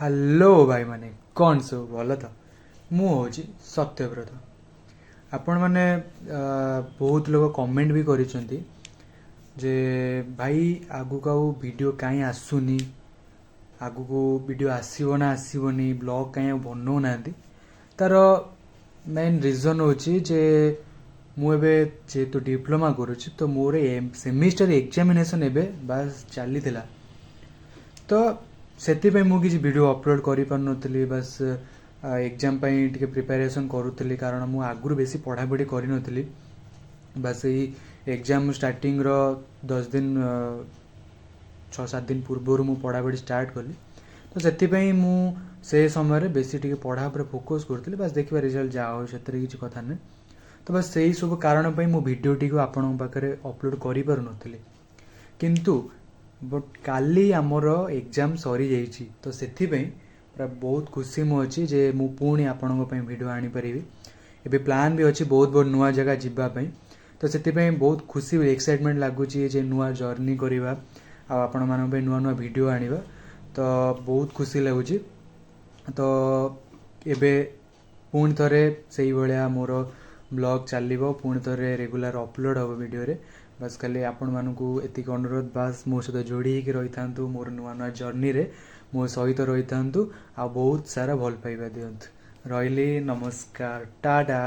Hello ଭାଇମାନେ, କ'ଣ ସବୁ ଭଲ ତ? ମୁଁ ହେଉଛି ସତ୍ୟବ୍ରତ। ଆପଣମାନେ ବହୁତ ଲୋକ କମେଣ୍ଟ ବି କରିଛନ୍ତି ଯେ ଭାଇ, ଆଗକୁ ଆଉ ଭିଡ଼ିଓ କାହିଁ ଆସୁନି, ଆଗକୁ ଭିଡ଼ିଓ ଆସିବ ନା ଆସିବନି, ବ୍ଲଗ୍ କାହିଁ ଆଉ ବନଉନାହାନ୍ତି। ତାର ମେନ୍ ରିଜନ୍ ହେଉଛି ଯେ ମୁଁ ଏବେ ଯେହେତୁ ଡିପ୍ଲୋମା କରୁଛି, ତ ମୋର ସେମିଷ୍ଟର ଏକ୍ଜାମିନେସନ୍ ଏବେ ବାସ୍ ଚାଲିଥିଲା। ତ ସେଥିପାଇଁ ମୁଁ କିଛି ଭିଡ଼ିଓ ଅପଲୋଡ଼ କରିପାରୁନଥିଲି। ବାସ୍ ଏକ୍ଜାମ୍ ପାଇଁ ଟିକେ ପ୍ରିପାରେସନ୍ କରୁଥିଲି, କାରଣ ମୁଁ ଆଗରୁ ବେଶୀ ପଢ଼ାପଢ଼ି କରିନଥିଲି। ବାସ୍ ଏଇ ଏକ୍ଜାମ୍ ଷ୍ଟାର୍ଟିଂର 10 ଦିନ, 6-7 ଦିନ ପୂର୍ବରୁ ମୁଁ ପଢ଼ାପଢ଼ି ଷ୍ଟାର୍ଟ କଲି। ତ ସେଥିପାଇଁ ମୁଁ ସେ ସମୟରେ ବେଶୀ ଟିକେ ପଢ଼ା ଉପରେ ଫୋକସ୍ କରୁଥିଲି। ବାସ୍ ଦେଖିବା ରେଜଲ୍ଟ ଯାହା ହଉ, ସେଥିରେ କିଛି କଥା ନାହିଁ। ତ ବାସ୍ ସେଇ ସବୁ କାରଣ ପାଇଁ ମୁଁ ଭିଡ଼ିଓଟିକୁ ଆପଣଙ୍କ ପାଖରେ ଅପଲୋଡ଼ କରିପାରୁନଥିଲି। କିନ୍ତୁ ବଟ୍ କାଲି ଆମର ଏକ୍ଜାମ୍ ସରିଯାଇଛି, ତ ସେଥିପାଇଁ ପୁରା ବହୁତ ଖୁସି ମୁଁ ଅଛି ଯେ ମୁଁ ପୁଣି ଆପଣଙ୍କ ପାଇଁ ଭିଡ଼ିଓ ଆଣିପାରିବି। ଏବେ ପ୍ଲାନ୍ ବି ଅଛି ବହୁତ ବହୁତ ନୂଆ ଜାଗା ଯିବା ପାଇଁ। ତ ସେଥିପାଇଁ ବହୁତ ଖୁସି, ଏକ୍ସାଇଟମେଣ୍ଟ ଲାଗୁଛି ଯେ ନୂଆ ଜର୍ଣ୍ଣି କରିବା ଆଉ ଆପଣମାନଙ୍କ ପାଇଁ ନୂଆ ନୂଆ ଭିଡ଼ିଓ ଆଣିବା। ତ ବହୁତ ଖୁସି ଲାଗୁଛି। ତ ଏବେ ପୁଣି ଥରେ ସେଇଭଳିଆ ମୋର ବ୍ଲଗ୍ ଚାଲିବ, ପୁଣି ଥରେ ରେଗୁଲାର ଅପଲୋଡ଼ ହେବ ଭିଡ଼ିଓରେ। ବାସ୍ ଖାଲି ଆପଣମାନଙ୍କୁ ଏତିକି ଅନୁରୋଧ, ବାସ୍ ମୋ ସହିତ ଯୋଡ଼ି ହେଇକି ରହିଥାନ୍ତୁ, ମୋର ନୂଆ ନୂଆ ଜର୍ଣ୍ଣିରେ ମୋ ସହିତ ରହିଥାନ୍ତୁ ଆଉ ବହୁତ ସାରା ଭଲ ପାଇବା ଦିଅନ୍ତୁ। ରହିଲି, ନମସ୍କାର, ଟାଟା।